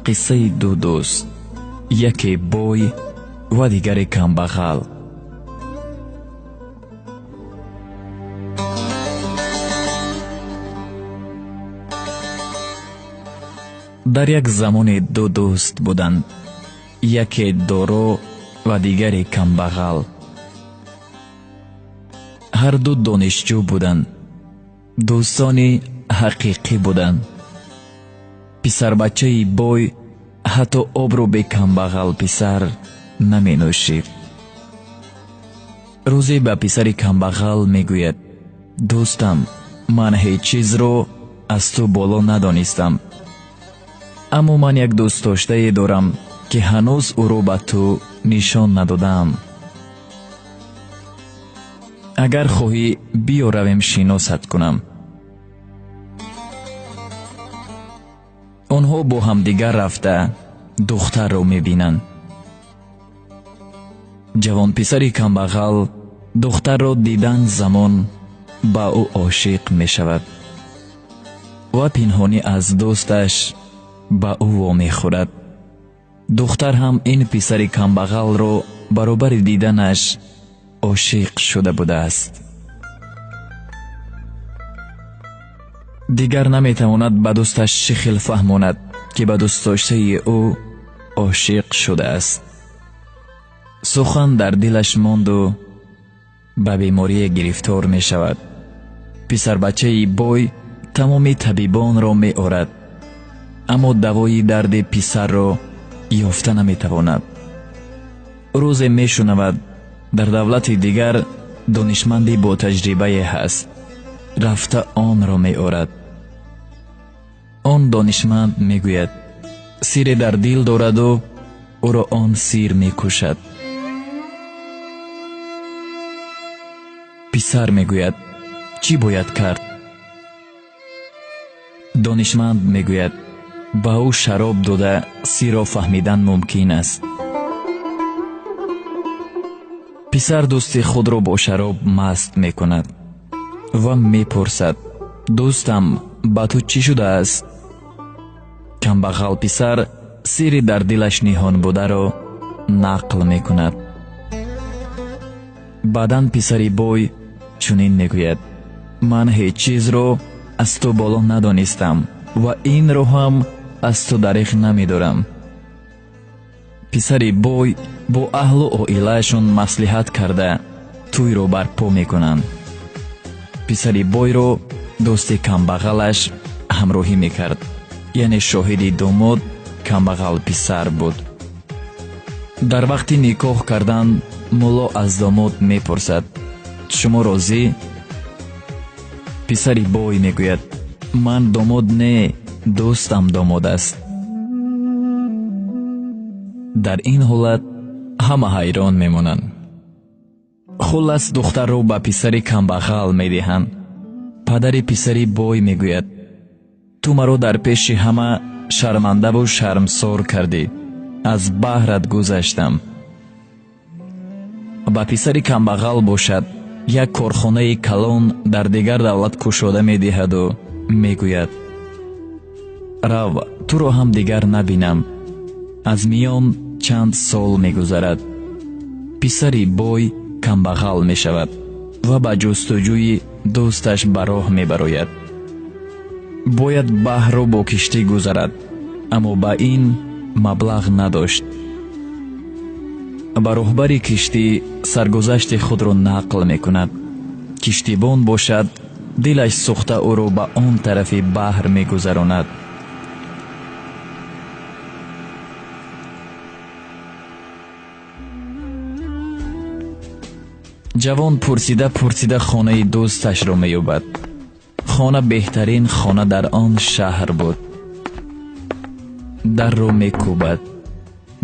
Қиссаи ду дӯст, яке бой ва дигаре камбағал. Дар як замоне ду дӯст буданд, яке доро ва дигаре камбағал. Ҳар ду донишҷӯ буданд, дӯстони ҳақиқӣ буданд. Писарбачаи бой ҳатто обро бе камбағал писар наменӯшид. Рӯзе ба писари камбағал мегӯяд: дӯстам, ман ҳеҷ чизро аз ту боло надонистам, аммо ман як дӯстдоштае дорам, ки ҳанӯз ӯро ба ту нишон надодаам. Агар хоҳӣ, биё равем шиносат кунам. Онҳо бо ҳамдигар рафта духтарро мебинанд. Ҷавонписари камбағал духтарро дидан замон ба ӯ ошиқ мешавад ва пинҳонӣ аз дӯсташ ба ӯ вомехӯрад. Духтар ҳам ин писари камбағалро баробари диданаш ошиқ шуда будааст. Дигар наметавонад ба дӯсташ чӣ хел фаҳмонад, ки ба дӯстдоштаи ӯ ошиқ шудааст. Сухан дар дилаш монду ба беморие гирифтор мешавад. Писарбачаи бой тамоми табибонро меорад, аммо давои дарди писарро ёфта наметавонад. Рӯзе мешунавад, дар давлати дигар донишманди бо таҷрибае ҳаст, рафта онро меорад. Он донишманд мегӯяд, сире дар дил дораду ӯро он сир мекушад. Писар мегӯяд, чӣ бояд кард? Донишманд мегӯяд, ба ӯ шароб дода сирро фаҳмидан мумкин аст. Писар дӯсти худро бо шароб маст мекунад ва мепурсад: дӯстам, ба ту чӣ шудааст? Камбағал писар сири дар дилаш ниҳон бударо нақл мекунад. Баъдан писари бой чунин мегӯяд: ман ҳеҷ чизро аз ту боло надонистам ва инро ҳам аз ту дариғ намедорам. Писари бой бо аҳлу оилаашон маслиҳат карда тӯйро барпо мекунанд. Писари бойро дӯсти камбағалаш ҳамроҳӣ мекард, яъне шоҳиди домод камбағал писар буд. Дар вақти никоҳ кардан мулло аз домод мепурсад: шумо розӣ? Писари бой мегӯяд: ман домод не, дӯстам домод аст. Дар ин ҳолат ҳама ҳайрон мемонанд. Хуллас, духтарро ба писари камбағал медиҳанд. Падари писари бой мегӯяд: ту маро дар пеши ҳама шармандаву шармсор кардӣ, аз баҳрат гузаштам. Ба писари камбағал бошад, як корхонаи калон дар дигар давлат кушода медиҳаду мегӯяд: рав, туро ҳам дигар набинам. Аз миён чанд сол мегузарад. Писари бой камбағал мешавад ва ба ҷустуҷӯи дӯсташ ба роҳ мебарояд. Бояд баҳрро бо киштӣ гузарад, аммо ба ин маблағ надошт. Ба роҳбари киштӣ саргузашти худро нақл мекунад. Киштибон бошад, дилаш сӯхта ӯро ба он тарафи баҳр мегузаронад. Ҷавон пурсида пурсида хонаи дӯсташро меёбад. Хона беҳтарин хона дар он шаҳр буд. Дарро мекӯбад.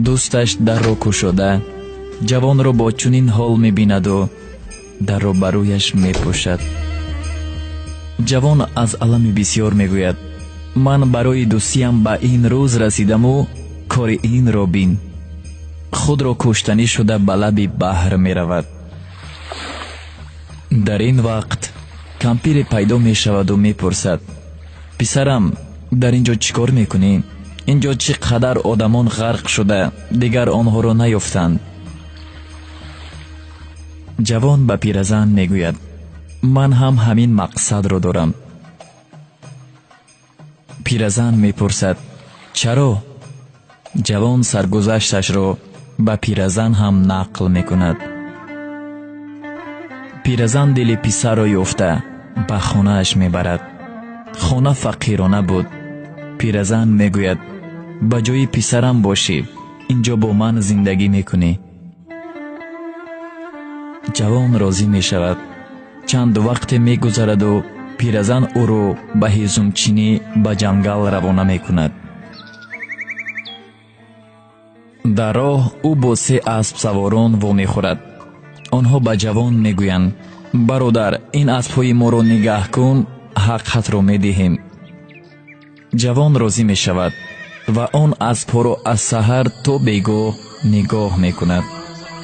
Дӯсташ дарро кушода, ҷавонро бо чунин ҳол мебинаду дарро ба рӯяш мепӯшад. Ҷавон аз алами бисёр мегӯяд: ман барои дӯстиям ба ин рӯз расидаму кори инро бин. Худро куштанӣ шуда ба лаби баҳр меравад. Дар ин вақт кампире пайдо мешаваду мепурсад: писарам, дар ин ҷо чӣ кор мекунӣ? Инҷо чӣ қадар одамон ғарқ шуда, дигар онҳоро наёфтанд. Ҷавон ба пиразан мегӯяд: ман ҳам ҳамин мақсадро дорам. Пиразан мепурсад: чаро? Ҷавон саргузашташро ба пиразан ҳам нақл мекунад. Пиразан дили писарро ёфта ба хонааш мебарад. Хона фақирона буд. Пиразан мегӯяд: ба ҷои писарам бошӣ, инҷо бо ман зиндагӣ мекунӣ. Ҷавон розӣ мешавад. Чанд вақте мегузараду пиразан ӯро ба ҳезумчинӣ ба ҷангал равона мекунад. Дар роҳ ӯ бо се аспсаворон вомехӯрад. Онҳо ба ҷавон мегӯянд: бародар, ин аспҳои моро нигаҳ кун, ҳаққатро медиҳем. Ҷавон розӣ мешавад ва он аспҳоро аз саҳар то бегоҳ нигоҳ мекунад,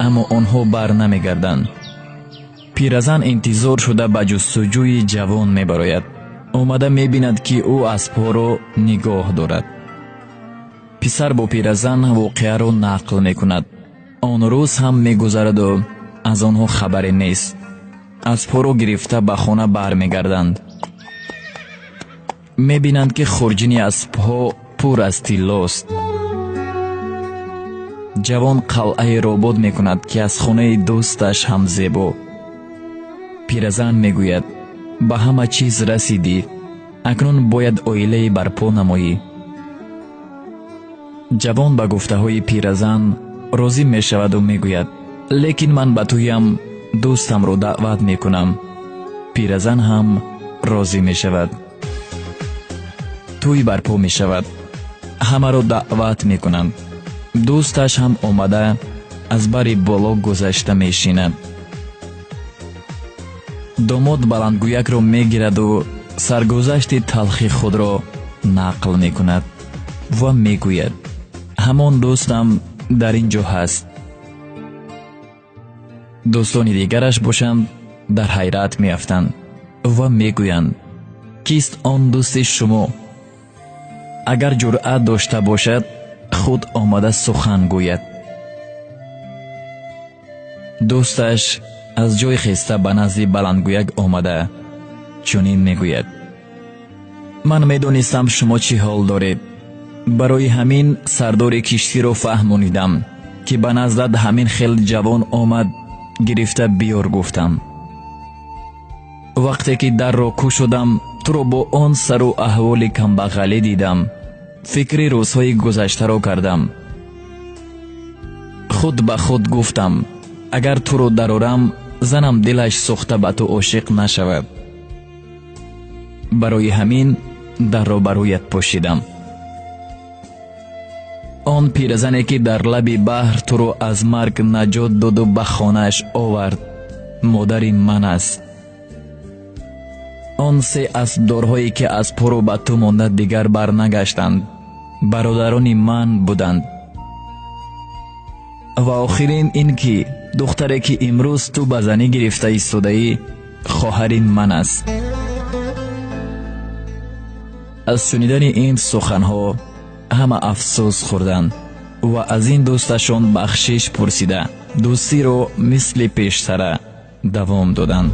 аммо онҳо бар намегарданд. Пиразан интизор шуда ба ҷустуҷӯи ҷавон мебарояд. Омада мебинад, ки ӯ аспҳоро нигоҳ дорад. Писар бо пиразан воқеаро нақл мекунад. Он рӯз ҳам мегузараду аз онҳо хабаре нест. Аспҳоро гирифта ба хона бармегарданд. Мебинанд, ки хурҷини аспҳо пур аз тиллост. Ҷавон қалъаеро обод мекунад, ки аз хонаи дӯсташ ҳам зебо. Пиразан мегӯяд: ба ҳама чиз расидӣ, акнун бояд оилае барпо намоӣ. Ҷавон ба гуфтаҳои пиразан розӣ мешаваду мегӯяд: лекин ман ба тӯям дӯстамро даъват мекунам. Пиразан ҳам розӣ мешавад. Тӯй барпо мешавад. Ҳамаро даъват мекунанд. Дӯсташ ҳам омада аз бари боло гузашта мешинад. Домод баландгӯякро мегираду саргузашти талхи худро нақл мекунад ва мегӯяд: ҳамон дӯстам дар ин ҷо ҳаст. Дӯстони дигараш бошанд дар ҳайрат меафтанд ва мегӯянд: кист он дӯсти шумо? Агар ҷуръат дошта бошад, худ омада сухан гӯяд. Дӯсташ аз ҷой хеста ба назди баландгӯяк омада чунин мегӯяд: ман медонистам шумо чӣ ҳол доред. Барои ҳамин сардори киштиро фаҳмонидам, ки ба наздат ҳамин хел ҷавон омад, гирифта биёр гуфтам. Вақте ки дарро кушодам, туро бо он сару аҳволи камбағалӣ дидам. Фикри рӯзҳои гузаштаро кардам. Худ ба худ гуфтам: агар туро дарорам, занам дилаш сӯхта ба ту ошиқ нашавад. Барои ҳамин дарро ба рӯят пӯшидам. Он пиразане ки дар лаби баҳр туро аз марг наҷот доду ба хонааш овард, модари ман аст. Он се аспдорҳое ки аспҳоро ба ту монда дигар барнагаштанд, бародарони ман буданд. Ва охирин ин ки духтаре ки имрӯз ту ба занӣ гирифта истодаӣ, хоҳари ман аст. Аз шунидани ин суханҳо ҳама афсӯс хӯрданд ва аз ин дӯсташон бахшиш пурсида, дӯстиро мисли пештара давом доданд.